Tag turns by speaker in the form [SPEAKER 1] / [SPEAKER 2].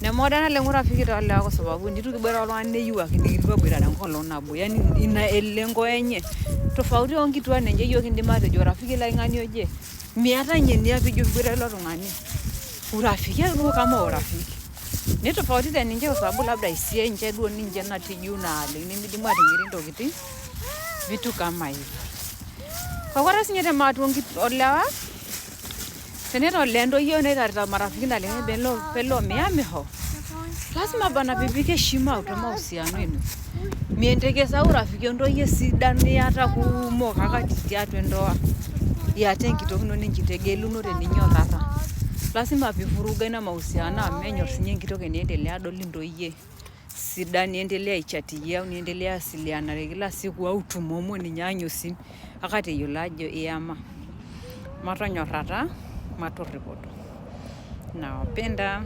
[SPEAKER 1] Neme naleng urafiki toolewa kwa sababu nitu kiboitare oltung'ani neyieu ake nikitum aboitare enkolong nabo, yani ina elengo enye. Tofauti onkituak ninche yiok kindim atejo rafiki lai ng'ania oje, miata ninye nia pijo piboitare ilo tung'ani. Urafiki ake duo kama urafiki. Ni tofauti teninche kwa sababu labda hisia enche duo ninche natii juu naaleng nemidimu atimiri intokitin vitu kama hivyo. Kwa ore sinye temaatua olewa teneeta olee ntoyie neitarita marafiki naleng pelo pelo miamiho lazima bana pipike heshima atua mahusiano ino. Mientekesa urafiki ontoyie sidan niata kumok kake tiatua endoa iata enkitok ino ninche itegelunote ninyorrara. Lazima pivuruga ina mahusiano amu menyorr sinye enkitok eniendelea adol intoyie sidan niendelea aichatie au niendelea awasilianare kila siku au tumomo ninye anyosin akata eyiolo ajo iyama. Matonyorrata, matorripoto. Nawapenda.